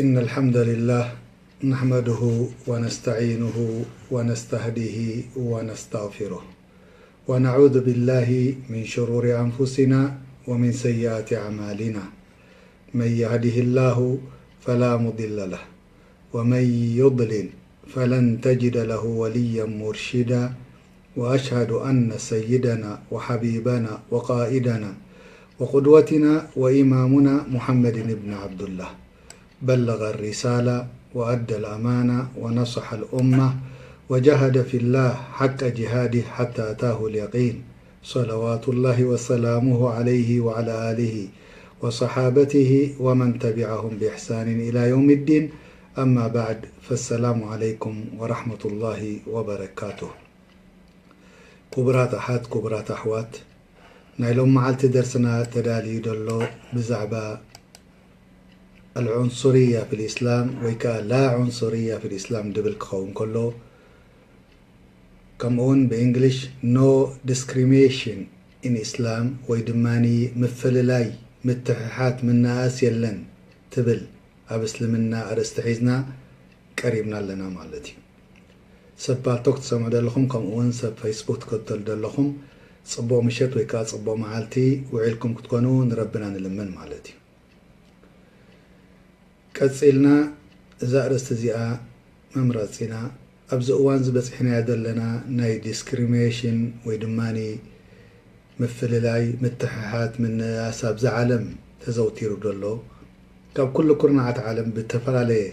إن الحمد لله نحمده ونستعينه ونستهديه ونستغفره، ونعوذ بالله من شرور أنفسنا ومن سيئات أعمالنا. من يهده الله فلا مضل له، ومن يضلل فلن تجد له وليا مرشدا. وأشهد أن سيدنا وحبيبنا وقائدنا وقدوتنا وإمامنا محمد بن عبد الله بلغ الرسالة وأدى الأمانة ونصح الأمة وجاهد في الله حق جهاده حتى أتاه اليقين، صلوات الله وسلامه عليه وعلى آله وصحابته ومن تبعهم بإحسان إلى يوم الدين. أما بعد، فالسلام عليكم ورحمة الله وبركاته. ክቡራት ኣሓት፣ ክቡራት ኣሕዋት፣ ናይ ሎም መዓልቲ ደርስና ተዳልዩ ዘሎ ብዛዕባ ኣልዑንሱርያ ፊል ኢስላም ወይ ከኣ ላ ዑንሱርያ ፊል ኢስላም ድብል ክኸውን ከሎ፣ ከምኡውን ብእንግሊሽ no discrimination in Islam ወይ ድማ ምፍልላይ፣ ምትሕሓት፣ ምንእኣስ የለን ትብል ኣብ እስልምና ኣርእስቲ ሒዝና ቀሪብና ኣለና ማለት እዩ። ሰብ ፓልቶክ ትሰምዑ ዘለኹም፣ ከምኡ እውን ሰብ ፌስቡክ ትከተሉ ዘለኹም፣ ጽቡቕ ምሸት ወይ ከኣ ጽቡቕ መዓልቲ ውዒልኩም ክትኮኑ ንረብና ንልምን ማለት እዩ። ቀጺልና እዛ ኣርእስቲ እዚኣ ምምራጽ ኢና። ኣብዚ እዋን እዚ በጺሕናዮ ዘለና ናይ ዲስክሪሚኔሽን ወይ ድማ ምፍልላይ፣ ምትሕሓት፣ ምንእኣስ ኣብዚ ዓለም ተዘውቲሩ ዘሎ፣ ካብ ኩሉ ኩርናዓት ዓለም ብተፈላለየ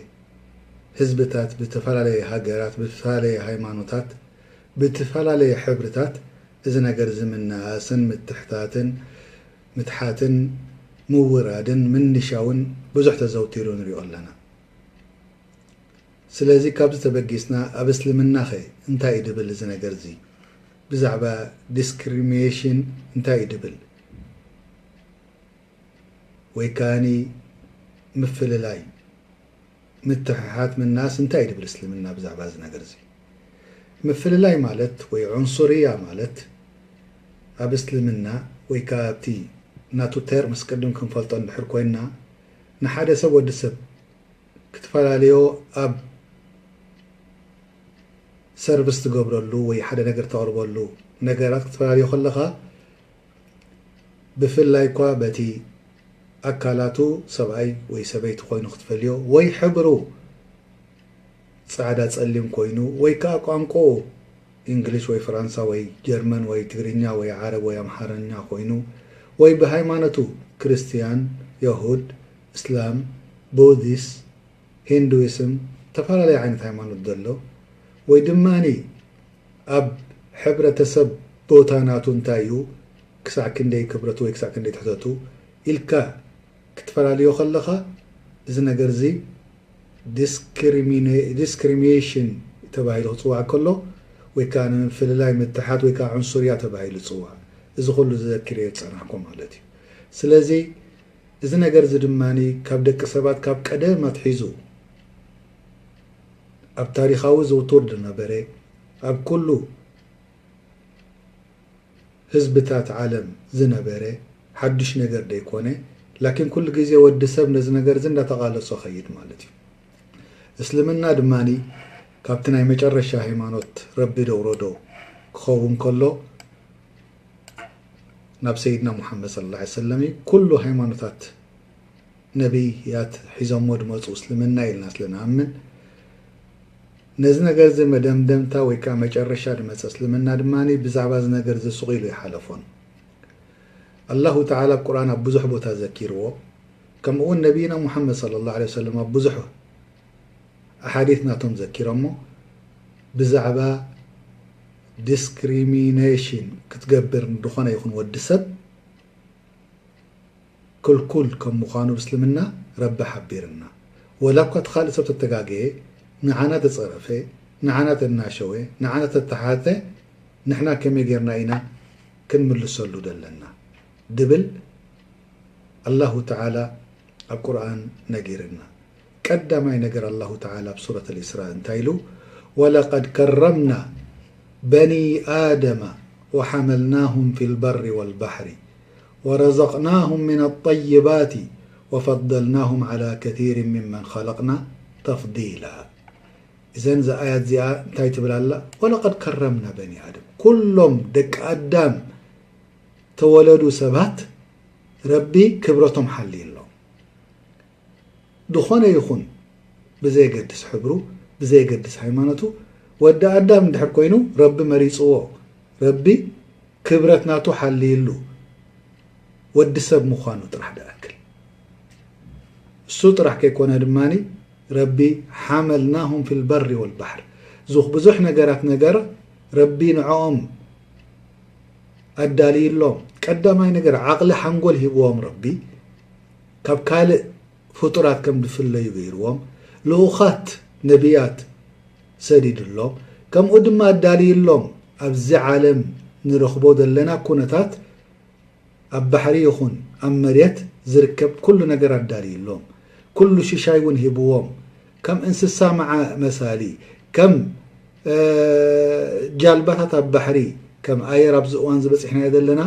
ህዝብታት፣ ብተፈላለየ ሃገራት፣ ብዝተፈላለየ ሃይማኖታት፣ ብዝተፈላለየ ሕብርታት እዚ ነገር እዚ ምንእኣስን ምትሕታትን ምትሓትን ምውራድን ምንሻውን ብዙሕ ተዘውቲሩ ንሪኦ ኣለና። ስለዚ ካብዚ ተበጊስና ኣብ እስልምናኸ እንታይ እዩ ድብል እዚ ነገር እዚ? ብዛዕባ ዲስክሪሚኔሽን እንታይ እዩ ድብል? ወይ ከኣኒ ምፍልላይ፣ ምትሕሓት፣ ምናስ እንታይ እዩ ድብል እስልምና ብዛዕባ እዚ ነገር እዚ? ምፍልላይ ማለት ወይ ዑንሱርያ ማለት ኣብ እስልምና ወይ ከኣ ኣብቲ ናቱ ተርምስ ቅድም ክንፈልጦ እንድሕር ኮይንና ንሓደ ሰብ ወዲ ሰብ ክትፈላለዮ ኣብ ሰርቪስ ትገብረሉ ወይ ሓደ ነገር ተቕርበሉ ነገራት ክትፈላለዮ ከለኻ ብፍላይ እኳ በቲ ኣካላቱ ሰብኣይ ወይ ሰበይቲ ኮይኑ ክትፈልዮ ወይ ሕብሩ ጻዕዳ ጸሊም ኮይኑ ወይ ከኣ ቋንቋኡ እንግሊሽ ወይ ፈረንሳ ወይ ጀርመን ወይ ትግርኛ ወይ ዓረብ ወይ ኣምሓርኛ ኮይኑ ወይ ብሃይማኖቱ ክርስትያን፣ የሁድ፣ እስላም፣ ቡዲስት፣ ሂንዱይስም፣ ተፈላለየ ዓይነት ሃይማኖት ዘሎ ወይ ድማ ኣብ ሕብረተሰብ ቦታ ናቱ እንታይ እዩ፣ ክሳዕ ክንደይ ክብረቱ ወይ ክሳዕ ክንደይ ትሕተቱ ኢልካ ክትፈላለዮ ከለኻ እዚ ነገር እዚ ዲስክሪሚኔ-፣ ዲስክሪሚኔሽን ተባሂሉ ክጽዋዕ ከሎ ወይ ከዓ ንምፍልላይ ምትሓት ወይ ከዓ ዑንሱርያ ተባሂሉ ይጽዋዕ። እዚ ኩሉ ዘዘኪረ ዝጸናሕኩ ማለት እዩ። ስለዚ እዚ ነገር እዚ ድማ ካብ ደቂ ሰባት ካብ ቀደም ኣትሒዙ ኣብ ታሪኻዊ ዝውቱር ዝነበረ ኣብ ኩሉ ህዝብታት ዓለም ዝነበረ ሓዱሽ ነገር ደይኮነ፣ ላኪን ኩሉ ግዜ ወዲ ሰብ ነዚ ነገር እዚ እንዳተቓለሶ ኸይድ ማለት እዩ። እስልምና ድማ ካብቲ ናይ መጨረሻ ሃይማኖት ረቢ ደውረዶ ክኸውን ከሎ ናብ ሰይድና ሙሓመድ ሰለላሁ ዐለይሂ ወሰለም እዩ። ኩሉ ሃይማኖታት ነቢያት ሒዞሞ ድመፁ እስልምና ኢልና ስለ ንኣምን ነዚ ነገር እዚ መደምደምታ ወይ ከዓ መጨረሻ ድመፀ እስልምና ድማ ብዛዕባ እዚ ነገር እዚ ሱቕ ኢሉ ይሓለፎን። ኣላሁ ተዓላ ኣብ ቁርኣን ኣብ ብዙሕ ቦታ ዘኪርዎ፣ ከምኡ እውን ነቢይና ሙሓመድ ሰለላሁ ዐለይሂ ወሰለም ኣብ ብዙሕ ኣሓዲት ናቶም ዘኪሮሞ ብዛዕባ ዲስክሪሚኔሽን ክትገብር ዝኾነ ይኹን ወዲ ሰብ ክልኩል ከም ምዃኑ ብእስልምና ረቢ ሓቢርና። ወላ እኳ እቲ ካልእ ሰብ ተተጋገየ፣ ንዓና ተጸረፈ፣ ንዓና ተናሸወ፣ ንዓና ተተሓተ፣ ንሕና ከመይ ጌርና ኢና ክንምልሰሉ ደለና? ድብል ኣላሁ ተዓላ ኣብ ቁርኣን ነጊርና። ቀዳማይ ነገር ኣላሁ ተዓላ ኣብ ሱረት ኣልኢስራ እንታይ ኢሉ? ወለቀድ ከረምና በኒ ኣደመ ወሐመልናሁም ፊል በሪ ወል በሕሪ ወረዘቅናሁም ሚነ ጠይባቲ وفضلناهم على كثير ممن خلقنا تفضيلا. እዘን እዛ ኣያት እዚኣ እንታይ ትብል ኣላ? ولقد كرمنا بني آدم። ኩሎም ደቂ ኣዳም ተወለዱ ሰባት ረቢ ክብረቶም ሓልዩሎም። ዝኾነ ይኹን ብዘየገድስ ሕብሩ፣ ብዘየገድስ ሃይማኖቱ፣ ወዲ ኣዳም እንድሕር ኮይኑ ረቢ መሪፅዎ፣ ረቢ ክብረት ናቱ ሓልይሉ ወዲ ሰብ ምዃኑ ጥራሕ ደኣክል። እሱ ጥራሕ ከይኮነ ድማ ረቢ ሓመልናሁም ፊል በሪ ወልባሕር፣ ዙኽ ብዙሕ ነገራት ነገር ረቢ ንዕኦም ኣዳልዩሎም። ቀዳማይ ነገር ዓቕሊ ሓንጎል ሂብዎም ረቢ፣ ካብ ካልእ ፍጡራት ከም ዝፍለዩ ገይርዎም፣ ልኡኻት ነቢያት ሰዲድሎም፣ ከምኡ ድማ ኣዳልዩሎም። ኣብዚ ዓለም ንረኽቦ ዘለና ኩነታት ኣብ ባሕሪ ይኹን ኣብ መሬት ዝርከብ ኩሉ ነገር ኣዳልዩሎም። ኩሉ ሽሻይ እውን ሂብዎም። ከም እንስሳ መዓ መሳሊ፣ ከም እ፣ ጃልባታት ኣብ ባሕሪ፣ ከም ኣየር ኣብዚ እዋን ዝበፂሕናዮ ዘለና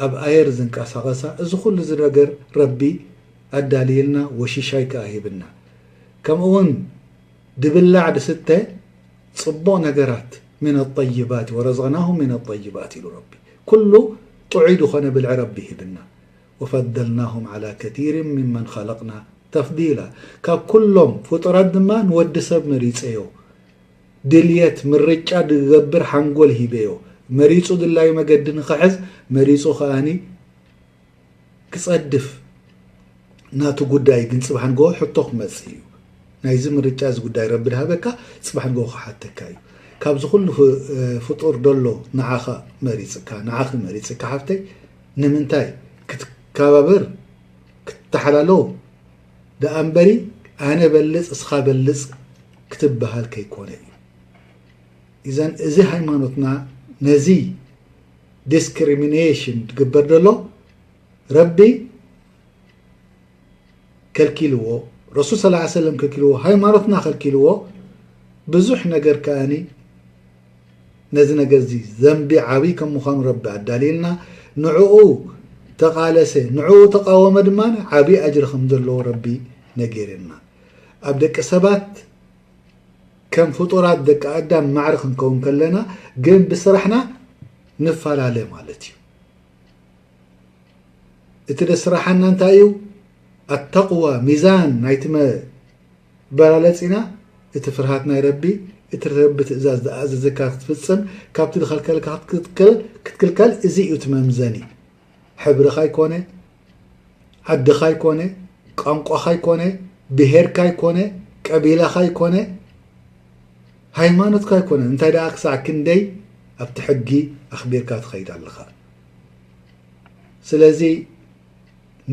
ኣብ ኣየር ዝንቀሳቐሳ፣ እዚ ኩሉ እዚ ነገር ረቢ ኣዳልየልና ወሽሻይ ከኣ ሂብና። ከምኡ እውን ድብላዕ ድስተ ጽቡቕ ነገራት من الطيبات ورزقناهم من الطيبات ኢሉ ረቢ። ኩሉ ጥዑይ ዝኾነ ብልዒ ረቢ ሂብና። وفضلناهم على كثير ممن خلقنا تفضيلا ካብ ኩሎም ፍጡራት ድማ ንወዲ ሰብ መሪጸዮ። ድልየት ምርጫ ድገብር ሓንጎል ሂበዮ። መሪጹ ድላዩ መገዲ ንኽሕዝ መሪጹ ከኣኒ ክጸድፍ ናቱ ጉዳይ ግን ጽባሕ ንግሆ ሕቶ ክመጽእ እዩ። ናይዚ ምርጫ እዚ ጉዳይ ረቢ ድሃበካ ጽባሕ ንግሆ ክሓተካ እዩ። ካብዚ ኩሉ ፍ-፣ ፍጡር ደሎ ንዓኻ መሪጽካ፣ ንዓኺ መሪጽካ ሓፍተይ ንምንታይ ክትከባበር ክትተሓላሎ ደኣ እምበሪ ኣነ በልጽ እስኻ በልጽ ክትበሃል ከይኮነ እዩ። እዘን እዚ ሃይማኖትና ነዚ ዲስክሪሚኔሽን ዝግበር ዘሎ ረቢ ከልኪልዎ፣ ረሱል ሰለላሁ ዐለይሂ ወሰለም ከልኪልዎ፣ ሃይማኖትና ከልኪልዎ፣ ብዙሕ ነገር ከኣኒ ነዚ ነገር እዚ ዘንቢ ዓብይ ከም ምዃኑ ረቢ ኣዳልየልና። ንዕኡ ተቓለሰ፣ ንዕኡ ተቓወመ ድማ ዓብይ ኣጅሪ ከም ዘለዎ ረቢ ነጊርና። ኣብ ደቂ ሰባት ከም ፍጡራት ደቂ ኣዳም ማዕረ ክንከውን ከለና ግን ብስራሕና ንፈላለ ማለት እዩ። እቲ ደስራሓና እንታይ እዩ? ኣተቕዋ ሚዛን ናይቲ መበላለፂና እቲ ፍርሃት ናይ ረቢ፣ እቲ ረቢ ትእዛዝ ዝኣዘዘካ ክትፍፅም፣ ካብቲ ዝኸልከለካ ክትክልከል፣ ክትክልከል፣ እዚ እዩ እቲ መምዘኒ። ሕብርኻ ይኮነ፣ ዓድኻ ይኮነ፣ ቋንቋኻ ይኮነ፣ ብሄርካ ይኮነ፣ ቀቢላኻ ይኮነ፣ ሃይማኖትካ ይኮነ፣ እንታይ ደኣ ክሳዕ ክንደይ ኣብቲ ሕጊ ኣኽቢርካ ትኸይድ ኣለኻ። ስለዚ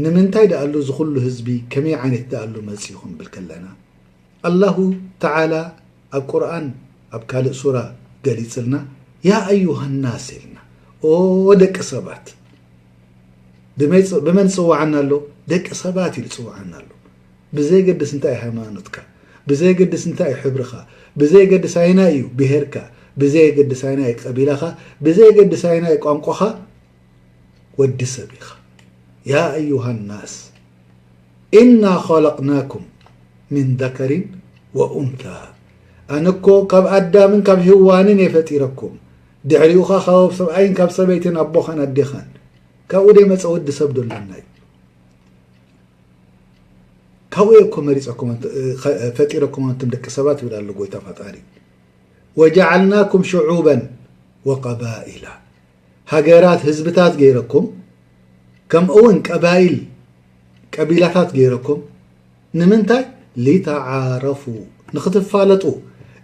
ንምንታይ ደኣሉ እዚ ኩሉ ህዝቢ ከመይ ዓይነት ደኣሉ መጺኡ ክንብል ከለና፣ ኣላሁ ተዓላ ኣብ ቁርኣን ኣብ ካልእ ሱራ ገሊጽልና፣ ያ ኣዩሃ ናስ ኢልና፣ ኦ ደቂ ሰባት፣ ብመይ-፣ ብመን ጽውዓና ኣሎ? ደቂ ሰባት ኢሉ ጽውዓና ኣሎ። ብዘይገድስ እንታይ እዩ ሃይማኖትካ፣ ብዘይገድስ እንታይ እዩ ሕብርኻ፣ ብዘይገድስ ኣይናይ እዩ ብሄርካ፣ ብዘይገድስ ኣይናይ እዩ ቀቢላኻ፣ ብዘይገድስ ኣይናይ እዩ ቋንቋኻ፣ ወዲ ሰብ ኢኻ። ያ ኣዩሃ ናስ፣ ኢና ኸለቅናኩም ሚን ዘከሪን ወኡንታ። ኣነ እኮ ካብ ኣዳምን ካብ ሄዋንን እየ ፈጢረኩም። ድሕሪኡ ኸኣ ካብ ሰብኣይን ካብ ሰበይትን ኣቦኻን ኣዴኻን። ካብኡ ደይመጸ ወዲ ሰብ ዶ ኣለና እዩ? ካብኡ እየ እኮ መሪጸኩም ኣንት-፣ ኸ-፣ ፈጢረኩም ኣንቱም ደቂ ሰባት ይብል ኣሎ ጎይታ ፈጣሪ። ወጀዓልናኩም ሽዑበን ወቀባኢላ። ሃገራት፣ ህዝብታት ገይረኩም፣ ከምኡ እውን ቀባይል፣ ቀቢላታት ገይረኩም። ንምንታይ? ሊተዓረፉ፣ ንኽትፋለጡ።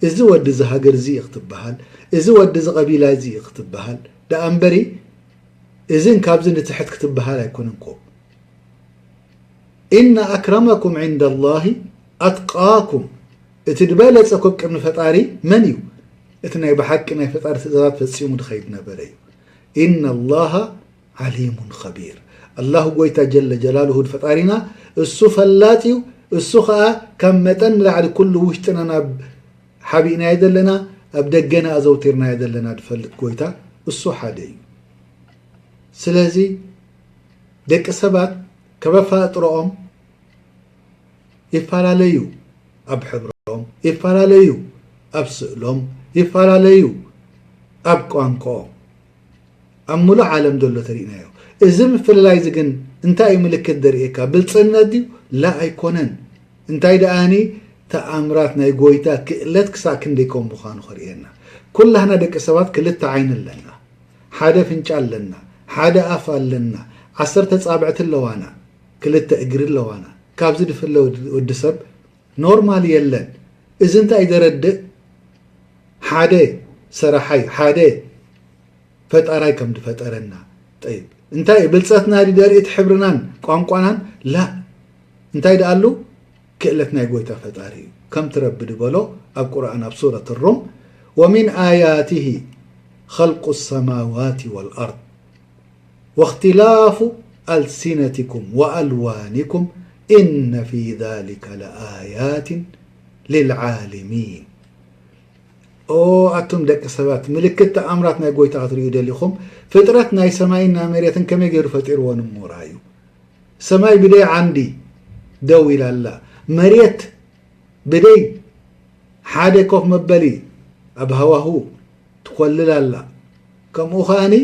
እዚ ወዲ እዚ ሃገር እዚ እዩ ክትበሃል፣ እዚ ወዲ እዚ ቀቢላ እዚ እዩ ክትበሃል። ደኣ እምበሪ፣ እዝን ካብዚ ንትሕት ክትበሃል ኣይኮነን እኮ። ኢነ ኣክረመኩም ዒንደ ላሂ ኣትቃኩም። እቲ ዝበለጸ ኮብ ቅድሚ ፈጣሪ መን እዩ? እቲ ናይ ብሓቂ ናይ ፈጣሪ ትእዛዛት ፈጺሙ ዝኸይድ ነበረ እዩ። ኢነ ላሃ ዓሊሙን ኸቢር። ኣላሁ ጎይታ ጀለ ጀላሉሁ ፈጣሪና እሱ ፈላጥ እዩ። እሱ ኸኣ ካብ መጠን ንላዕሊ ኩሉ ውሽጥና ናብ ሓቢእናዮ ዘለና፣ ኣብ ደገና ኣዘውቲርናዮ ዘለና ዝፈልጥ ጎይታ እሱ ሓደ እዩ። ስለዚ ደቂ ሰባት ከበፋጥሮኦም ይፈላለዩ፣ ኣብ ሕብሮም ይፈላለዩ፣ ኣብ ስእሎም ይፈላለዩ፣ ኣብ ቋንቋኦም። ኣብ ሙሉእ ዓለም ዘሎ ተሪእናዮ። እዚ ምፍልላይ እዚ ግን እንታይ እዩ ምልክት ዘርእየካ? ብልጽነት ድዩ? ላ ኣይኮነን። እንታይ ደኣኒ ተኣምራት ናይ ጎይታ ክእለት ክሳዕ ክንደይ ከም ምዃኑ ከርእየና። ኩላህና ደቂ ሰባት ክልተ ዓይኒ ኣለና፣ ሓደ ፍንጫ ኣለና፣ ሓደ ኣፍ ኣለና፣ ዓሰርተ ጻብዕቲ ኣለዋና፣ ክልተ እግሪ ኣለዋና። ካብዚ ዝፍለ ወዲ ሰብ ኖርማል የለን። እዚ እንታይ ዘረድእ? ሓደ ሰራሓይ፣ ሓደ ፈጣራይ ከም ዝፈጠረና። ጠይብ፣ እንታይ እዩ ብልጸትና ድዩ ዘርኢ እቲ ሕብርናን ቋንቋናን? ላ። እንታይ ደኣሉ? ክእለት ናይ ጎይታ ፈጣሪ እዩ። ከም ትረቢ ዝበሎ ኣብ ቁርኣን ኣብ ሱረት ሩም፣ ومن آياته خلق السماوات والأرض واختلاف ألسنتكم وألوانكم إن في ذلك لآيات للعالمين። ኦ ኣቱም ደቂ ሰባት፣ ምልክት ተኣምራት ናይ ጎይታ ክትርእዩ ደሊኹም፣ ፍጥረት ናይ ሰማይን ናይ መሬትን ከመይ ገይሩ ፈጢርዎ ንሞራ እዩ። ሰማይ ብደይ ዓንዲ ደው ኢላ ኣላ። መሬት ብደይ ሓደ ኮፍ መበሊ ኣብ ሃዋሁ ትኮልል ኣላ። ከምኡ ከኣኒ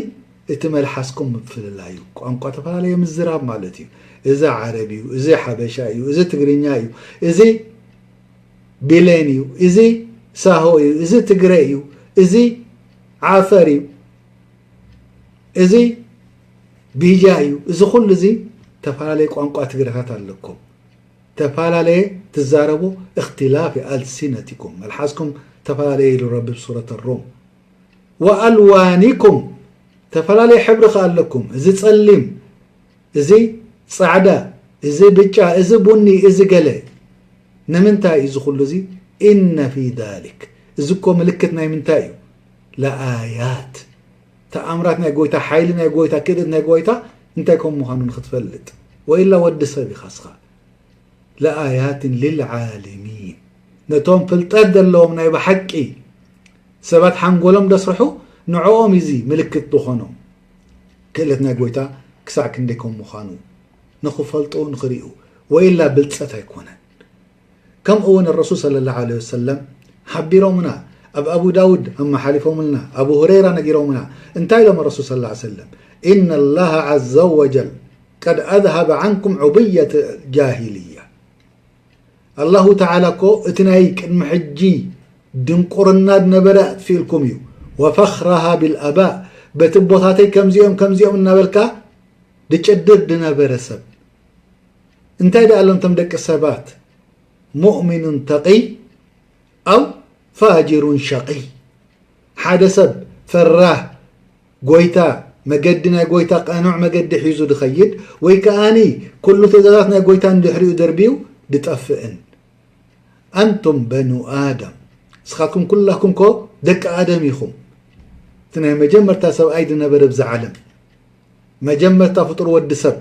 እቲ መልሓስኩም ምፍልላይ እዩ። ቋንቋ ተፈላለየ ምዝራብ ማለት እዩ። እዚ ዓረብ እዩ፣ እዚ ሓበሻ እዩ፣ እዚ ትግርኛ እዩ፣ እዚ ቢሌን እዩ፣ እዚ ሳሆ እዩ፣ እዚ ትግረ እዩ፣ እዚ ዓፈር እዩ፣ እዚ ቢጃ እዩ። እዚ ኩሉ እዚ ተፈላለየ ቋንቋ ትግረታት ኣለኩም። ተፈላለየ ትዛረቡ፣ እኽትላፍ ኣልሲነቲኩም፣ መልሓስኩም ተፈላለየ ኢሉ ረቢ ብሱረት ሩም። ወኣልዋኒኩም፣ ተፈላለየ ሕብሪ ከኣ ኣለኩም። እዚ ጸሊም፣ እዚ ጻዕዳ፣ እዚ ብጫ፣ እዚ ቡኒ፣ እዚ ገለ። ንምንታይ እዩ እዚ ኩሉ እዚ? ኢነ ፊ ዛሊክ፣ እዚ እኮ ምልክት ናይ ምንታይ እዩ? ለኣያት፣ ተኣምራት ናይ ጎይታ፣ ሓይሊ ናይ ጎይታ፣ ክእለት ናይ ጎይታ እንታይ ከም ምዃኑ ንክትፈልጥ። ወኢላ ወዲ ሰብ ኢኻ እስኻ። ለኣያትን ሊልዓለሚን፣ ነቶም ፍልጠት ዘለዎም ናይ ብሓቂ ሰባት ሓንጎሎም ደስርሑ፣ ንዕኦም እዚ ምልክት ዝኾኖም ክእለት ናይ ጎይታ ክሳዕ ክንደይ ከም ምዃኑ ንኽፈልጡ ንኽርእዩ። ወኢላ ብልጸት ኣይኮነን። ከምኡ እውን ረሱል ሰለላሁ ዐለይሂ ወሰለም ሓቢሮምና፣ ኣብ ኣቡ ዳውድ ኣመሓሊፎምልና፣ ኣቡ ሁረይራ ነጊሮምና። እንታይ ኢሎም ረሱል ሰለላሁ ዐለይሂ ወሰለም? ኢነ ላሃ ዐዘ ወጀል ቀድ ኣዝሀበ ዐንኩም ዑብየት ጃሂልያ። ኣላሁ ተዓላ እኮ እቲ ናይ ቅድሚ ሕጂ ድንቁርና ዝነበረ ኣጥፊእልኩም እዩ። ወፈኽረሃ ቢልኣባእ፣ በቲ ኣቦታተይ ከምዚኦም ከምዚኦም እናበልካ ድጭድር ድነበረ ሰብ። እንታይ ደኣ ኣሎም እቶም ደቂ ሰባት? ሙእሚኑን ተቒይ ኣው ፋጅሩን ሸቒይ። ሓደ ሰብ ፈራህ ጎይታ፣ መገዲ ናይ ጎይታ፣ ቀኑዕ መገዲ ሒዙ ድኸይድ፣ ወይ ከኣኒ ኩሉ ትእዛዛት ናይ ጎይታ ንድሕሪኡ ደርብዩ ድጠፍእን። ኣንቱም በኑ ኣደም፣ ንስኻትኩም ኩላኩም ኮ ደቂ ኣደም ኢኹም። እቲ ናይ መጀመርታ ሰብኣይ ድነበረ ብዛ ዓለም፣ መጀመርታ ፍጡር ወዲ ሰብ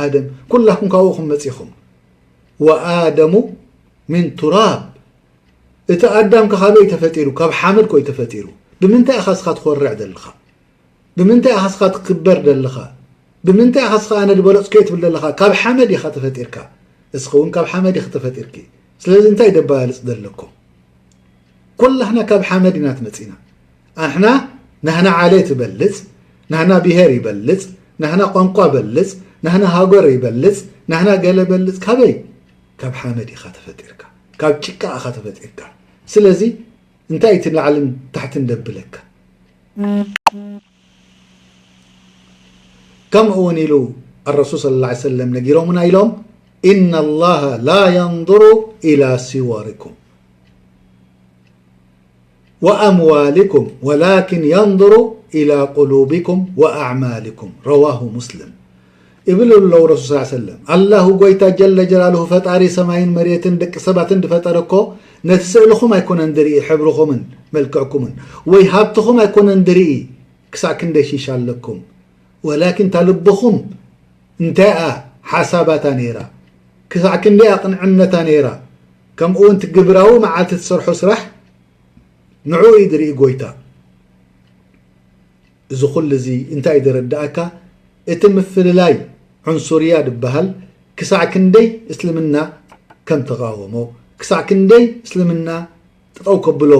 ኣደም፣ ኩላኩም ካብኡ ኢኹም መጺኹም። ወኣደሙ ሚን ቱራብ፣ እቲ ኣዳም ከ ካበይ ተፈጢሩ? ካብ ሓመድ ኮይ ተፈጢሩ። ብምንታይ ኢኻ እስኻ ትኾርዕ ዘለኻ? ብምንታይ ኢኻ እስኻ ትክበር ዘለኻ? ብምንታይ ኢኻ እስኻ ኣነ ዝበለጽኩ እየ ትብል ዘለኻ? ካብ ሓመድ ኢኻ ተፈጢርካ። እስኺ እውን ካብ ሓመድ ኢኺ ተፈጢርኪ። ስለዚ እንታይ ደበላልጽ ዘለኩም? ኩላህና ካብ ሓመድ ኢና ትመጺና። ኣሕና ናህና ዓሌት ይበልጽ፣ ናህና ብሄር ይበልጽ፣ ናህና ቋንቋ በልጽ፣ ናህና ሃገር ይበልጽ፣ ናህና ገለ በልጽ። ካበይ? ካብ ሓመድ ኢኻ ተፈጢርካ። ካብ ጭቃ ኢኻ ተፈጢርካ። ስለዚ እንታይ እቲ ላዕልን ታሕትን ደብለካ? ከምኡ እውን ኢሉ ኣረሱል ሰለላሁ ዐለይሂ ወሰለም ነጊሮምና ኢሎም፣ ኢነ ላሃ ላ የንظሩ ኢላ ሲወሪኩም ወኣምዋሊኩም ወላኪን የንظሩ ኢላ ቁሉቢኩም ወኣዕማሊኩም። ረዋሁ ሙስሊም። ይብል ኣለዉ ረሱል ሰለላሁ ዐለይሂ ወሰለም። ኣላሁ ጎይታ ጀለ ጀላሉሁ ፈጣሪ ሰማይን መሬትን ደቂ ሰባትን ዝፈጠረ እኮ ነቲ ስእልኹም ኣይኮነን ዝርኢ፣ ሕብርኹምን መልክዕኩምን ወይ ሃብትኹም ኣይኮነን ዝርኢ ክሳዕ ክንደይ ሺሻ ኣለኩም። ወላኪን እታ ልብኹም እንታይ እያ ሓሳባታ ነይራ፣ ክሳዕ ክንደይ እያ ቅንዕነታ ነይራ፣ ከምኡ እውን እቲ ግብራዊ መዓልቲ ትሰርሖ ስራሕ ንዕኡ እዩ ዝርኢ ጎይታ። እዚ ኩሉ እዚ እንታይ እዩ ዘረድኣካ? እቲ ምፍልላይ ዑንሱርያ ዝበሃል ክሳዕ ክንደይ እስልምና ከም ተቓወሞ፣ ክሳዕ ክንደይ እስልምና ጠጠው ከብሎ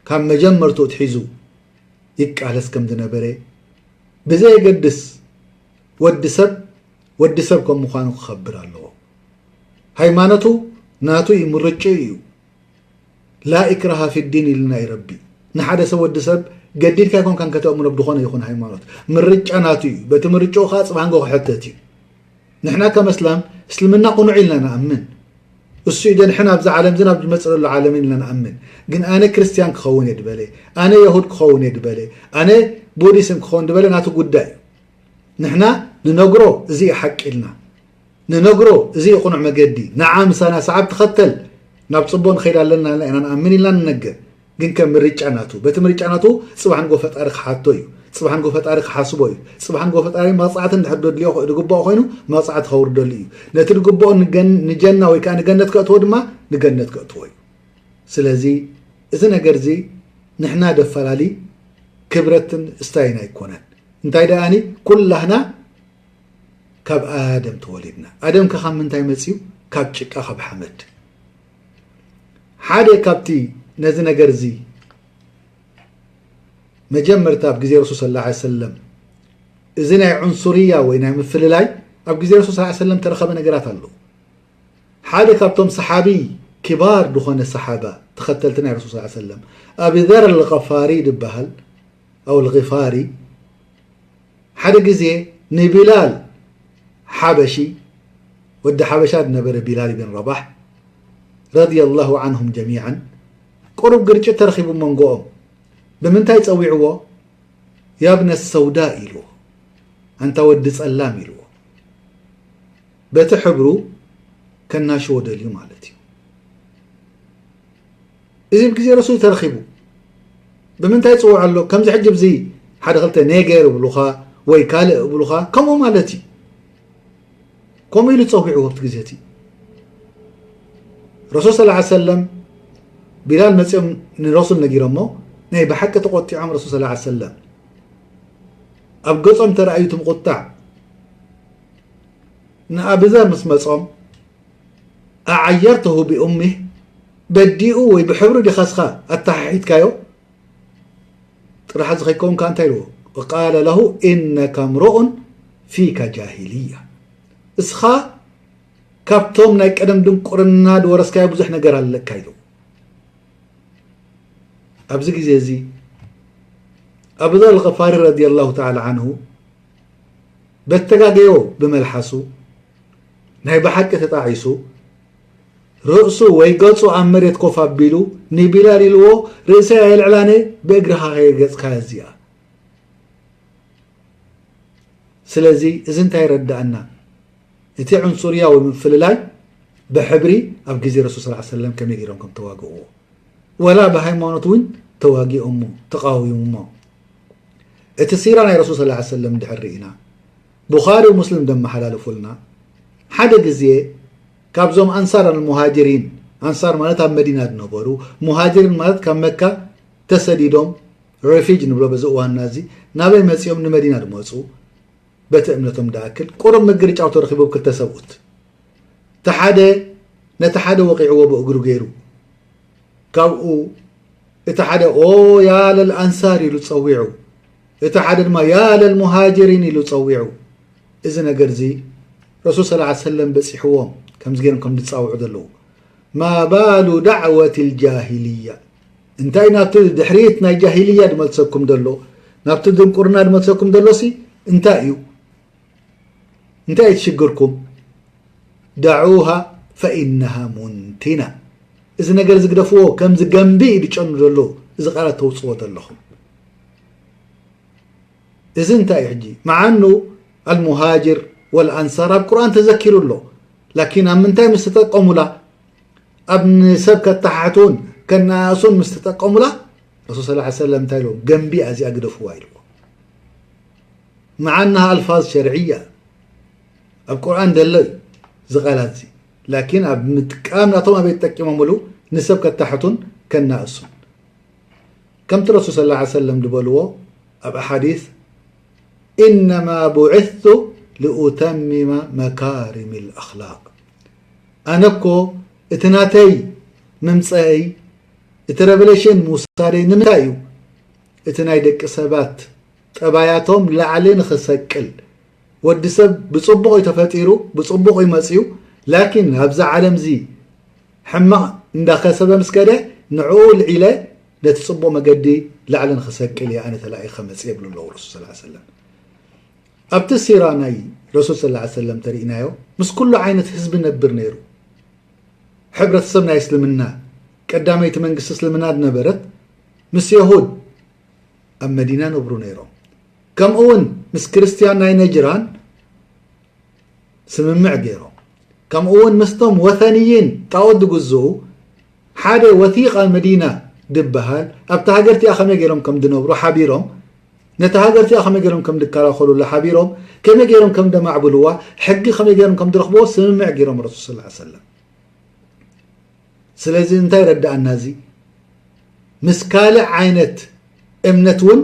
ካብ መጀመርቱ ኣትሒዙ ይቃለስ ከም ዝነበረ ብዘየገድስ፣ ወዲ ሰብ ወዲ ሰብ ከም ምዃኑ ክኸብር ኣለዎ። ሃይማኖቱ ናቱ እዩ፣ ምርጭኡ እዩ። ላ ኢክራሃ ፊ ዲን ኢልና እዩ ረቢ። ንሓደ ሰብ ወዲ ሰብ ገዲድካ ኣይኮንካን ከተእምኖ ብዝኾነ ይኹን ሃይማኖት። ምርጫ ናቱ እዩ። በቲ ምርጭኡ ኸዓ ጽባሕ ንጎ ክሕተት እዩ። ንሕና ከም ኣስላም እስልምና ቅኑዕ ኢልና ንኣምን። እሱ እዩ ደንሕን ኣብዚ ዓለም ዝን ኣብ ዝመጽእ ዘሎ ዓለምን ኢልና ንኣምን። ግን ኣነ ክርስትያን ክኸውን እየ ድበለ፣ ኣነ የሁድ ክኸውን እየ ድበለ፣ ኣነ ቡዲስም ክኸውን ድበለ ናቱ ጉዳይ እዩ። ንሕና ንነግሮ እዚ እዩ ሓቂ ኢልና። ንነግሮ እዚ እዩ ቅኑዕ መገዲ። ንዓ ምሳና ሰዓብ ተኸተል፣ ናብ ጽቡቕ ንኸይድ ኣለና ኢልና ኢና ንኣምን ኢልና ንነግር። ግን ከም ምርጫ ናቱ፣ በቲ ምርጫ ናቱ ጽባሕ ንጎ ፈጣሪ ክሓቶ እዩ። ጽባሕ ንጎ ፈጣሪ ክሓስቦ እዩ። ጽባሕ ንጎ ፈጣሪ መቕጻዕቲ እንድሕር ደድልዮ ድግባኦ ኮይኑ መቕጻዕቲ ከውርደሉ እዩ። ነቲ ድግባኦ ንገን-፣ ንጀና ወይ ከዓ ንገነት ከእትዎ ድማ ንገነት ከእትዎ እዩ። ስለዚ እዚ ነገር እዚ ንሕና ደፈላሊ ክብረትን ስታይን ኣይኮነን። እንታይ ደኣኒ ኩላህና ካብ ኣደም ተወሊድና። ኣደም ከ ካብ ምንታይ መጽዩ? ካብ ጭቃ፣ ካብ ሓመድ። ሓደ ካብቲ ነዚ ነገር እዚ መጀመርታ ኣብ ግዜ ረሱል ሰለላሁ ዐለይሂ ወሰለም እዚ ናይ ዑንሱርያ ወይ ናይ ምፍልላይ ኣብ ግዜ ረሱል ሰለላሁ ዐለይሂ ወሰለም ተረኸበ ነገራት ኣሎ። ሓደ ካብቶም ሰሓቢ ኪባር ዝኾነ ሰሓባ ተኸተልቲ ናይ ረሱል ሰለላሁ ዐለይሂ ወሰለም ኣቢ ዘር ኣልገፋሪ ዝበሃል ኣው ኣልጊፋሪ ሓደ ግዜ ንቢላል ሓበሺ፣ ወዲ ሓበሻ ዝነበረ ቢላል ኢብን ረባሕ ረዲየላሁ ዐንሁም ጀሚዓን፣ ቁሩብ ግርጭት ተረኺቡ መንጎኦም። ብምንታይ ጸዊዕዎ? ያብነ ሰውዳ ኢልዎ፣ ኣንታ ወዲ ጸላም ኢልዎ። በቲ ሕብሩ ከናሽዎ ደልዩ ማለት እዩ። እዚ ብግዜ ረሱል ተረኺቡ። ብምንታይ ይጽውዖ ኣሎ? ከምዚ ሕጂ ብዚ ሓደ ክልተ ኔገር እብሉኻ ወይ ካልእ እብሉኻ፣ ከምኡ ማለት እዩ። ከምኡ ኢሉ ጸዊዕዎ ኣብቲ ግዜ እቲ። ረሱል ሰለላሁ ዐለይሂ ወሰለም ቢላል መጺኦም ንረሱል ነጊሮሞ፣ ናይ ብሓቂ ተቖጢዖም ረሱል ሰለላሁ ዐለይሂ ወሰለም ኣብ ገጾም ተራእዩ እቲ ምቑጣዕ። ንኣቢዘር ምስ መጾም፣ ኣዓየርተሁ ቢኡሚህ፣ በዲኡ ወይ ብሕብሩ ዲኻ እስኻ ኣተሓሒትካዮ? ጥራሕ እዚ ከይከውን ከኣ እንታይ ኢልዎ? ቃለ ለሁ ኢነካ ምርኡን ፊካ ጃሂልያ፣ እስኻ ካብቶም ናይ ቀደም ድንቁርና ዝወረስካዮ ብዙሕ ነገር ኣለካ ኢልዎ። ኣብዚ ግዜ እዚ ኣቡ ዘር ኣልገፋሪ ረዲየላሁ ተዓላ ዓንሁ በተጋገዮ ብመልሓሱ ናይ ብሓቂ ተጣዒሱ ርእሱ ወይ ገጹ ኣብ መሬት ኮፍ ኣቢሉ ንቢላል ኢልዎ፣ ርእሰይ ኣየልዕላነ፣ ብእግርኻ ከይርገጽካ እዚኣ። ስለዚ እዚ እንታይ ይረዳእና? እቲ ዑንሱርያ ወይ ምፍልላይ ብሕብሪ ኣብ ግዜ ረሱል ሰለላሁ ዐለይሂ ወሰለም ከመይ ገይሮም ከም ተዋግእዎ፣ ወላ ብሃይማኖት እውን ተዋጊኦሞ፣ ተቃዊሞሞ። እቲ ሲራ ናይ ረሱል ሰለላሁ ዐለይሂ ወሰለም እንድሕር ርኢና፣ ቡኻሪ ወሙስሊም ዘመሓላለፉልና፣ ሓደ ግዜ ካብዞም ኣንሳር ኣልሙሃጅሪን፣ ኣንሳር ማለት ኣብ መዲና ዝነበሩ፣ ሙሃጅሪን ማለት ካብ መካ ተሰዲዶም፣ ሬፊጅ ንብሎ በዚ እዋንና እዚ፣ ናበይ መጺኦም? ንመዲና ዝመጹ፣ በቲ እምነቶም ደኣክል ቁሩብ ምግርጫው ተረኺቡ ብክልተ ሰብኡት። እቲ ሓደ ነቲ ሓደ ወቒዕዎ ብእግሩ ገይሩ። ካብኡ እቲ ሓደ ኦ ያ ለልኣንሳር ኢሉ ጸዊዑ፣ እቲ ሓደ ድማ ያ ለልሙሃጅሪን ኢሉ ጸዊዑ። እዚ ነገር እዚ ረሱል ሰለላሁ ዐለይሂ ወሰለም በጺሕዎም ከምዚ ገይሮም ከም ዝጻውዑ ዘለዉ። ማ ባሉ ዳዕወት ልጃሂልያ፣ እንታይ ናብቲ ድሕሪት ናይ ጃሂልያ ዝመልሰኩም ዘሎ፣ ናብቲ ድንቁርና ዝመልሰኩም ዘሎሲ እንታይ እዩ? እንታይ እዩ ሽግርኩም? ደዑሃ ፈኢነሃ ሙንቲና። እዚ ነገር እዚ ግደፍዎ፣ ከምዚ ገንቢ እዩ ዝጨኑ ዘሎ፣ እዚ ቃላት ተውፅዎ ዘለኹም። እዚ እንታይ እዩ ሕጂ? መዓኑ ኣልሙሃጅር ወልኣንሳር ኣብ ቁርኣን ተዘኪሩ ኣሎ። ላኪን ኣብ ምንታይ ምስ ተጠቀሙላ? ኣብ ንሰብ ከተሓሕቱን ከነኣእሱን ምስ ተጠቀሙላ፣ ረሱል ሰለላሁ ዐለይሂ ወሰለም እንታይ ኢሎም? ገንቢ እዚኣ ግደፍዋ ኢልዎ። መዓናሃ ኣልፋዝ ሸርዕያ ኣብ ቁርኣን ደሎ እዩ እዚ ቃላት እዚ። ላኪን ኣብ ምጥቃም ናቶም ኣበይ ተጠቂሞምሉ? ንሰብ ከታሕቱን ከናእሱን። ከምቲ ረሱል ሰለላሁ ዐለይሂ ወሰለም ዝበልዎ ኣብ ኣሓዲስ፣ ኢነማ ቡዒስቱ لأتمم مكارم الأخلاق። ኣነ እኮ እቲ ናተይ ምምፀእይ፣ እቲ ረቨሌሽን ምውሳደይ ንምንታይ እዩ? እቲ ናይ ደቂ ሰባት ጠባያቶም ላዕሊ ንኽሰቅል። ወዲ ሰብ ብፅቡቕ እዩ ተፈጢሩ፣ ብፅቡቕ እዩ መፅዩ። ላኪን ኣብዚ ዓለም እዚ ሕማቕ እንዳኸሰበ ምስ ከደ፣ ንዕኡ ልዒለ ነቲ ፅቡቕ መገዲ ላዕሊ ንኽሰቅል እየ ኣነ ተላኢኸ መፅየ ይብሉ ኣለዉ ረሱል ሰለላሁ ዐለይሂ ወሰለም። ኣብቲ ሲራ ናይ ረሱል ሰለላሁ ዐለይሂ ወሰለም ተሪእናዮ፣ ምስ ኩሉ ዓይነት ህዝቢ ነብር ነይሩ። ሕብረተሰብ ናይ እስልምና፣ ቀዳመይቲ መንግስቲ እስልምና ዝነበረት ምስ የሁድ ኣብ መዲና ነብሩ ነይሮም። ከምኡ እውን ምስ ክርስትያን ናይ ነጅራን ስምምዕ ገይሮም። ከምኡ እውን ምስቶም ወተንይን ጣዖት ዝግዝኡ ሓደ ወቲቃ መዲና ድበሃል ኣብታ ሃገር እቲኣ ከመይ ገይሮም ከም ዝነብሩ ሓቢሮም፣ ነታ ሃገር እቲኣ ከመይ ገይሮም ከም ዝከላኸሉላ ሓቢሮም፣ ከመይ ገይሮም ከም ዘማዕብልዋ፣ ሕጊ ከመይ ገይሮም ከም ዝረኽብዎ ስምምዕ ገይሮም ረሱል ሰለላሁ ዐለይሂ ወሰለም። ስለዚ እንታይ ረዳኣና እዚ? ምስ ካልእ ዓይነት እምነት እውን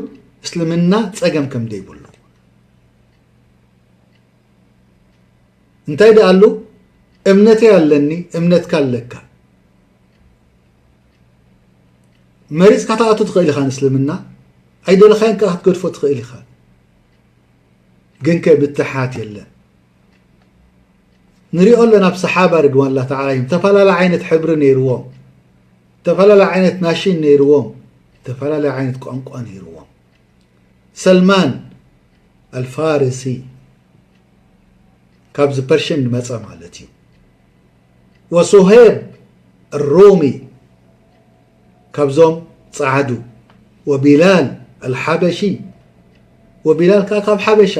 እስልምና ጸገም ከም ዘይብሉ። እንታይ ደኣ ኣሉ? እምነተይ ኣለኒ፣ እምነትካ ኣለካ። መሪጽካ ትኣቱ ትኽእል ኢኻ ንእስልምና፣ ኣይደለኻዮን ከኣ ክትገድፎ ትኽእል ኢኻ። ግን ከ ምትሓት የለን። ንሪኦ ኣለና፣ ኣብ ሰሓባ ርድዋንላ ተዓላ እዮም። ተፈላለየ ዓይነት ሕብሪ ነይርዎም፣ ተፈላለየ ዓይነት ናሽን ነይርዎም፣ ተፈላለየ ዓይነት ቋንቋ ነይርዎም። ሰልማን ኣልፋርሲ ካብዚ ፐርሽን ዝመጸ ማለት እዩ። ወሱሄብ ሮሚ ካብዞም ጸዓዱ፣ ወቢላል ኣልሓበሺ፣ ወቢላል ከኣ ካብ ሓበሻ።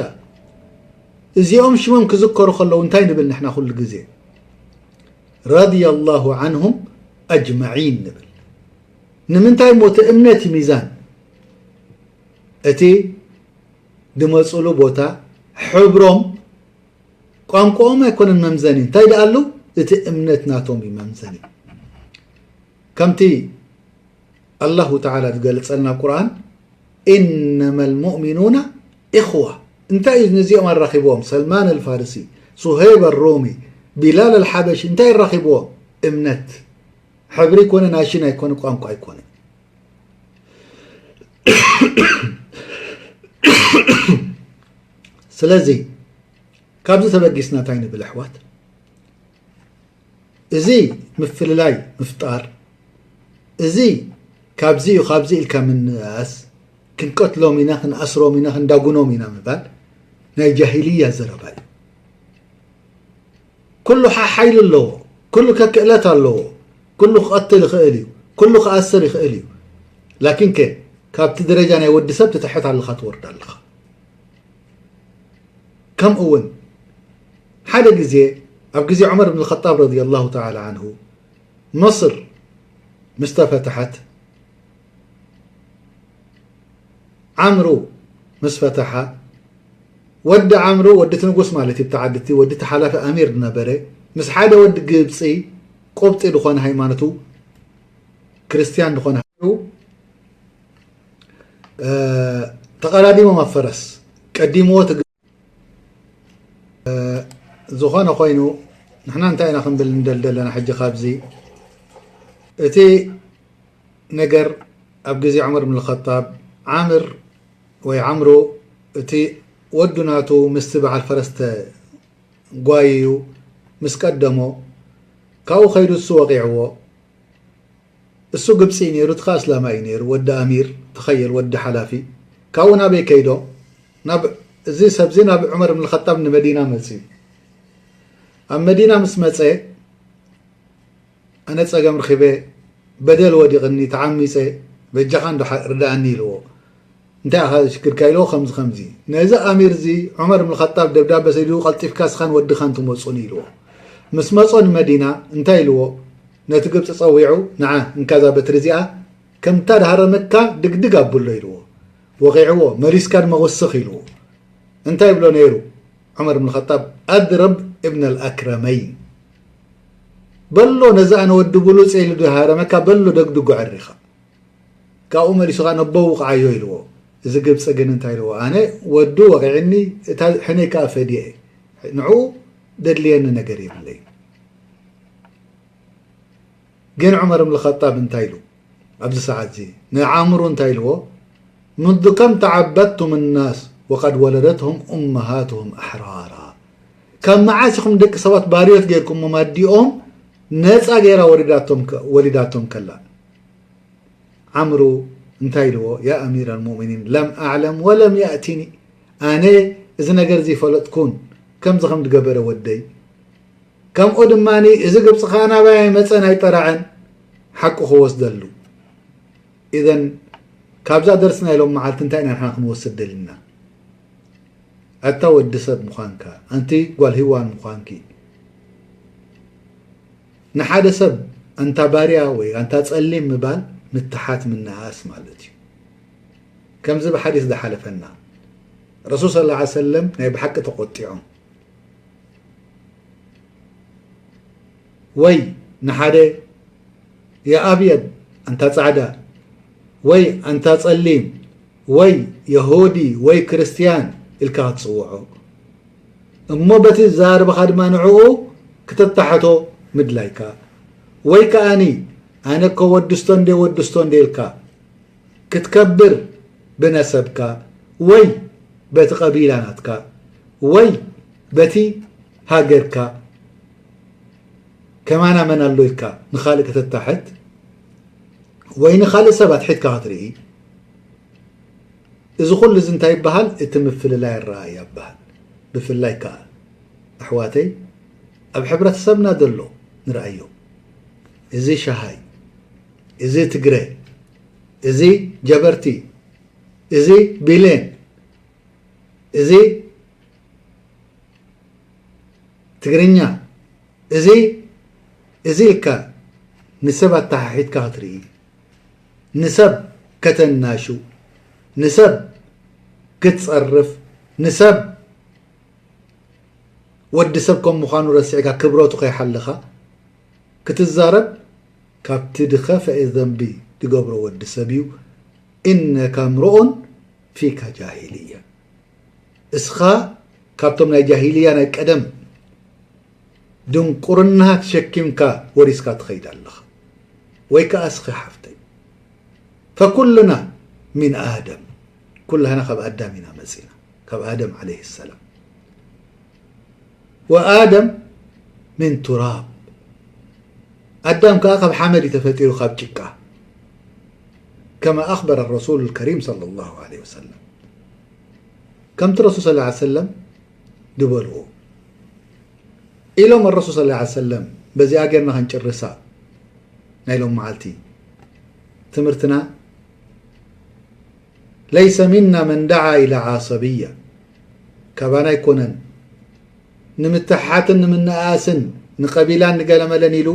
እዚኦም ሽሞም ክዝከሩ ከለዉ እንታይ ንብል ንሕና ኩሉ ግዜ? ረዲየላሁ ዓንሁም ኣጅመዒን ንብል። ንምንታይ እሞ እቲ እምነት እዩ ሚዛን። እቲ ዝመፅሉ ቦታ፣ ሕብሮም፣ ቋንቋኦም ኣይኮነን መምዘኒ። እንታይ ደኣሉ? እቲ እምነት ናቶም እዩ መምዘኒ። ከምቲ ኣላሁ ተዓላ ዝገልጸልና ኣብ ቁርኣን፣ "ኢነማ ልሙእሚኑና ኢኽዋ።" እንታይ እዩ ነዚኦም ኣራኺብዎም? ሰልማን ኣልፋርሲ፣ ሱሄብ ኣሮሚ፣ ቢላል ኣልሓበሺ እንታይ ኣራኺብዎም? እምነት። ሕብሪ ኣይኮነ፣ ናሽን ኣይኮነ፣ ቋንቋ ኣይኮነ። ስለዚ ካብዚ ተበጊስና እንታይ ንብል ኣሕዋት? እዚ ምፍልላይ ምፍጣር፣ እዚ ካብዚ እዩ ካብዚ ኢልካ ምንእኣስ፣ ክንቀትሎም ኢና፣ ክንኣስሮም ኢና፣ ክንዳጉኖም ኢና ምባል ናይ ጃሂልያ ዘረባ እዩ። ኩሉ ሓ-፣ ሓይሊ ኣለዎ፣ ኩሉ ከክእለት ኣለዎ፣ ኩሉ ክቐትል ይኽእል እዩ፣ ኩሉ ክኣስር ይኽእል እዩ። ላኪን ከ ካብቲ ደረጃ ናይ ወዲ ሰብ ትትሕት ኣለኻ፣ ትወርድ ኣለኻ። ከምኡ እውን ሓደ ግዜ ኣብ ግዜ ዑመር ብን ኸጣብ ረዲየላሁ ተዓላ ዓንሁ መስር ምስ ተፈትሐት ዓምሩ ምስ ፈተሓ ወዲ ዓምሩ ወዲ እቲ ንጉስ ማለት እዩ፣ ብቲ ዓዲ እቲ ወዲ እቲ ሓላፊ ኣሚር ዝነበረ ምስ ሓደ ወዲ ግብፂ ቁብጢ ዝኾነ ሃይማኖቱ ክርስትያን ዝኾነ ሃገሩ ተቐዳዲሞም ኣብ ፈረስ ቀዲምዎ ዝኾነ ኮይኑ ንሕና እንታይ ኢና ክንብል ንደሊ ዘለና ሕጂ ካብዚ እቲ ነገር ኣብ ግዜ ዑመር ብን ኸጣብ ዓምር ወይ ዓምሩ እቲ ወዱ ናቱ ምስቲ በዓል ፈረስ ተጓይዩ ምስ ቀደሞ ካብኡ ከይዱ እሱ ወቂዕዎ እሱ ግብፂ እዩ ነይሩ፣ እቲ ኸዓ እስላማይ እዩ ነይሩ፣ ወዲ ኣሚር፣ ተኸየል፣ ወዲ ሓላፊ። ካብኡ ናበይ ከይዶ? ናብ፣ እዚ ሰብዚ ናብ ዑመር ብን ኸጣብ ንመዲና መፅዩ። ኣብ መዲና ምስ መፀ፣ ኣነ ፀገም ርኺበ፣ በደል ወዲቕኒ፣ ተዓሚፀ፣ በጃኻ እንዶ ሓ-፣ ርድኣኒ ኢልዎ። እንታይ ኢኻ ሽግርካ ኢልዎ፣ ከምዚ ከምዚ። ነዚ ኣሚር እዚ ዑመር ብን ኸጣብ ደብዳበ ሰዲዱ፣ ቀልጢፍካ እስኻን ወድኻን ትመፁኒ ኢልዎ። ምስ መጾ ንመዲና እንታይ ኢልዎ፣ ነቲ ግብፂ ፀዊዑ፣ ንዓ እንካ እዛ በትሪ እዚኣ ከምታ ድሃረመካ ድግድግ ኣብሎ ኢልዎ። ወቒዕዎ፣ መሊስካ ድማ ወስኽ ኢልዎ። እንታይ ይብሎ ነይሩ ዑመር ብን ኸጣብ፣ ኣድረብ እብነ ልኣክረመይን። በሎ ነዚ ኣነ ወዲ ብሉፅ ኢሉ ድሃረመካ በሎ ደግድጎ ዕሪኻ። ካብኡ መሊሱ ኸዓ ነቦ ውቕዓዮ ኢልዎ። እዚ ግብፂ ግን እንታይ ኢልዎ፣ ኣነ ወዱ ወቒዕኒ፣ እታ ሕነይ ከኣ ፈድየ እየ። ንዑ ደድልየኒ ነገር የብለይ። ግን ዑመር እብን ኸጣብ እንታይ ኢሉ ኣብዚ ሰዓት እዚ ንዓምሩ እንታይ ኢልዎ? منذ كم تعبدتم الناس وقد ولدتهم أمهاتهم أحرارا ካብ መዓስ ኢኹም ደቂ ሰባት ባርዮት ጌርኩሞም ኣዲኦም ነፃ ጌራ ወሊዳቶም ከ- ወሊዳቶም ከላ ዓምሩ እንታይ ኢልዎ? يا أمير المؤمنين لم أعلم ولم يأتني ኣነ እዚ ነገር እዚ ይፈለጥኩን ከምዚ ከም ዝገበረ ወደይ ከምኡ ድማ እዚ ግብፂ ከዓ ናባይ ኣይመፀን ኣይጠራዐን ሓቁ ክወስደሉ ኢዘን ካብዛ ደርሲ ናይ ሎም መዓልቲ እንታይ ኢና ንሕና ክንወስድ ደሊና ኣታ ወዲ ሰብ ምዃንካ ኣንቲ ጓል ህዋን ምዃንኪ ንሓደ ሰብ ኣንታ ባርያ ወይ ኣንታ ጸሊም ምባል ምትሓት ምንኣስ ማለት እዩ። ከምዚ ብሓዲስ ዝሓለፈና ረሱል صلى الله عليه وسلم ናይ ብሓቂ ተቆጢዖም ወይ ንሓደ የኣብየድ ኣንታ ጻዕዳ ወይ ኣንታ ጸሊም ወይ የሁዲ ወይ ክርስትያን ኢልካ ክትጽውዖ እሞ በቲ ዝዛረበኻ ድማ ንዕኡ ክተታሕቶ ምድላይካ ወይ ከኣኒ ኣነ እኮ ወዲ ስቶንዴ ወዲ ስቶንዴ ኢልካ ክትከብር ብነሰብካ ወይ በቲ ቀቢላ ናትካ ወይ በቲ ሃገርካ ከማና መን ኣሎ ኢልካ ንኻልእ ከተታሕት ወይ ንኻልእ ሰብ ኣትሒትካ ክትርኢ እዚ ኩሉ እዚ እንታይ ይበሃል? እቲ ምፍልላይ ኣረኣእያ ይበሃል። ብፍላይ ከኣ ኣሕዋተይ ኣብ ሕብረተሰብና ዘሎ ንርኣዮ። እዚ ሸሃይ፣ እዚ ትግረ፣ እዚ ጀበርቲ፣ እዚ ቢሌን፣ እዚ ትግርኛ፣ እዚ እዚ ኢልካ ንሰብ ኣተሓሒትካ ክትርኢ፣ ንሰብ ከተናሹ፣ ንሰብ ክትጸርፍ፣ ንሰብ ወዲ ሰብ ከም ምዃኑ ረሲዕካ ክብረቱ ከይሓለኻ ክትዛረብ ካብቲ ድኸፈኤ ዘንቢ ድገብሮ ወዲ ሰብ እዩ። إنك امرؤ فيك جاهلية እስኻ ካብቶም ናይ ጃሂልያ ናይ ቀደም ድንቁርና ተሸኪምካ ወሪስካ ትኸይድ ኣለኻ ወይ ከዓ እስኺ ሓፍተይ فكلنا من آدم ኩላህና ካብ ኣዳም ኢና መፂና ካብ ኣደም عليه السلام وآدم من تراب ኣዳም ከዓ ካብ ሓመድ እዩ ተፈጢሩ ካብ ጭቃ كما أخبر الرسول الكريم صلى الله عليه وسلم ከምቲ ረሱል صلى الله عليه وسلم ዝበልዎ ኢሎም الرسول صلى الله عليه وسلم በዚኣ ጌርና ክንጭርሳ ናይ ሎም መዓልቲ ትምህርትና ليس منا من دعا إلى عصبية ካባና ኣይኮነን ንምትሕሓትን ንምንኣስን ንቀቢላን ንገለመለን ኢሉ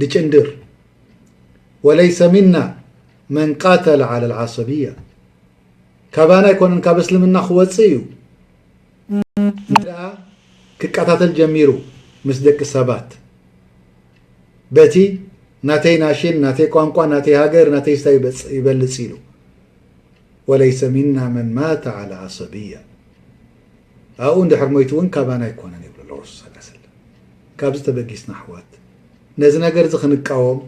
ድጭንድር وليس منا من قاتل على العصبية ካባና ኣይኮነን ካብ እስልምና ክወፅእ እዩ ደኣ ክቀታተል ጀሚሩ ምስ ደቂ ሰባት በቲ ናተይ ናሽን ናተይ ቋንቋ ናተይ ሃገር ናተይ ስታ ይበልፅ ኢሉ وليس منا من مات على عصبية ኣብኡ እንድሕር ሞይቱ እውን ካባና ኣይኮነን ይብሉ ኣለዉ ረሱል صلى الله عليه وسلم ካብዚ ተበጊስና ኣሕዋት ነዚ ነገር እዚ ክንቃወም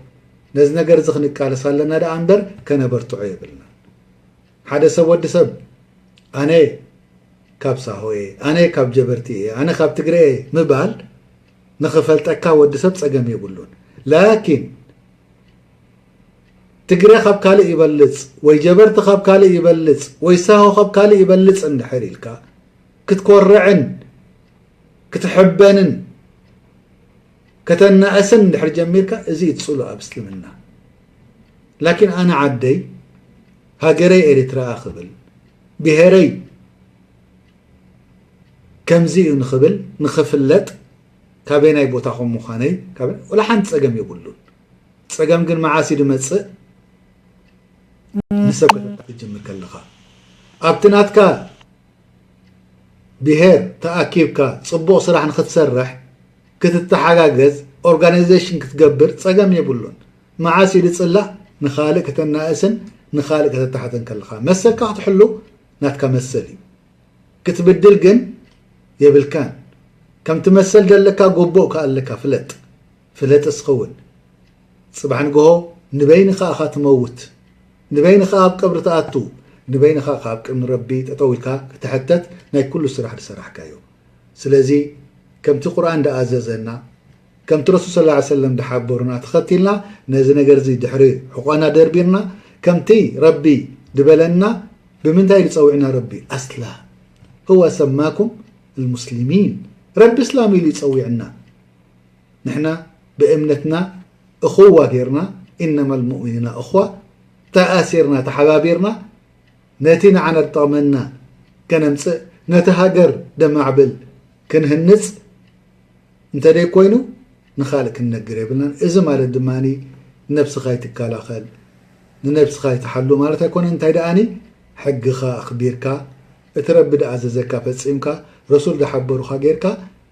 ነዚ ነገር እዚ ክንቃለስ ኣለና ደኣ እምበር ከነበርትዖ የብልና ሓደ ሰብ ወዲ ሰብ ኣነ ካብ ሳሆ እየ ኣነ ካብ ጀበርቲ እየ ኣነ ካብ ትግረ እየ ምባል ንኽፈልጠካ ወዲ ሰብ ጸገም የብሉን ላኪን ትግረ ካብ ካልእ ይበልጽ ወይ ጀበርቲ ካብ ካልእ ይበልጽ ወይ ሳሆ ካብ ካልእ ይበልጽ እንድሕር ኢልካ ክትኮርዕን ክትሕበንን ከተናእስን እንድሕር ጀሚርካ እዚ እዩ ፅሉእ ኣብ እስልምና ላኪን ኣነ ዓደይ ሃገረይ ኤርትራ ክብል ብሄረይ ከምዚ እዩ ንኽብል ንኽፍለጥ ካበይ ናይ ቦታ ከም ምዃነይ ወላ ሓንቲ ፀገም የብሉን ፀገም ግን መዓስ እዩ ድመፅእ ንሰብ ከተታ ክትጅምር ከለኻ ኣብቲ ናትካ ብሄር ተኣኪብካ ፅቡቕ ስራሕ ንክትሰርሕ ክትተሓጋገዝ ኦርጋናይዜሽን ክትገብር ፀገም የብሉን መዓስ እዩ ድፅላእ ንኻልእ ከተናእስን ንኻልእ ከተታሕተን ከለኻ መሰልካ ክትሕሉ ናትካ መሰል እዩ ክትብድል ግን የብልካን። ከም ትመሰል ዘለካ ጎቦእ ከኣ ኣለካ፣ ፍለጥ። ፍለጥ እስኸውን። ጽባሕ ንግሆ ንበይንኻ ኢኻ ትመውት። ንበይንኻ ኣብ ቀብሪ ትኣቱ። ንበይንኻ ካብ ቅድሚ ረቢ ጠጠው ኢልካ ክትሕተት ናይ ኩሉ ስራሕ ዝሰራሕካዮ። ስለዚ ከምቲ ቁርኣን ደኣዘዘና፣ ከምቲ ረሱል ሰለላሁ ዐለይሂ ወሰለም ዝሓበሩና ተኸቲልና፣ ነዚ ነገር እዚ ድሕሪ ሕቖና ደርቢርና፣ ከምቲ ረቢ ዝበለና፣ ብምንታይ ዝጸውዕና ረቢ? ኣስላ ህወ ሰማኩም ልሙስሊሚን። ረቢ እስላም ኢሉ ይጸዊዕና። ንሕና ብእምነትና እኹዋ ጌርና፣ ኢነማ ልሙእሚኒና እኹዋ፣ ተኣሲርና፣ ተሓባቢርና፣ ነቲ ንዓና ዝጠቕመና ከነምጽእ፣ ነቲ ሃገር ደማዕብል ክንህንጽ እንተ ደይ ኮይኑ ንኻልእ ክንነግር የብልናን። እዚ ማለት ድማ ነብስኻ ይትከላኸል፣ ንነብስኻ ይትሓሉ ማለት ኣይኮነን። እንታይ ደኣኒ ሕግኻ ኣኽቢርካ፣ እቲ ረቢ ደኣዘዘካ ፈጺምካ፣ ረሱል ዝሓበሩኻ ጌርካ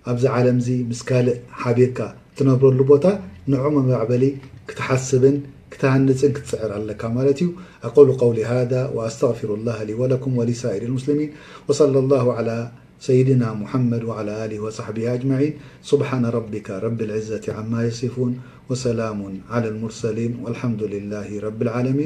ኣብዚ ዓለም እዚ ምስ ካልእ ሓቢርካ ትነብረሉ ቦታ ንዑ መማዕበሊ ክትሓስብን ክትሃንጽን ክትጽዕር ኣለካ ማለት እዩ። أقول قولي هذا وأستغفر الله لي ولكم ولسائر المسلمين وصلى الله على سيدنا محمد وعلى آله وصحبه أجمعين. سبحان ربك رب العزة عما يصفون وسلام على المرسلين والحمد لله رب العالمين.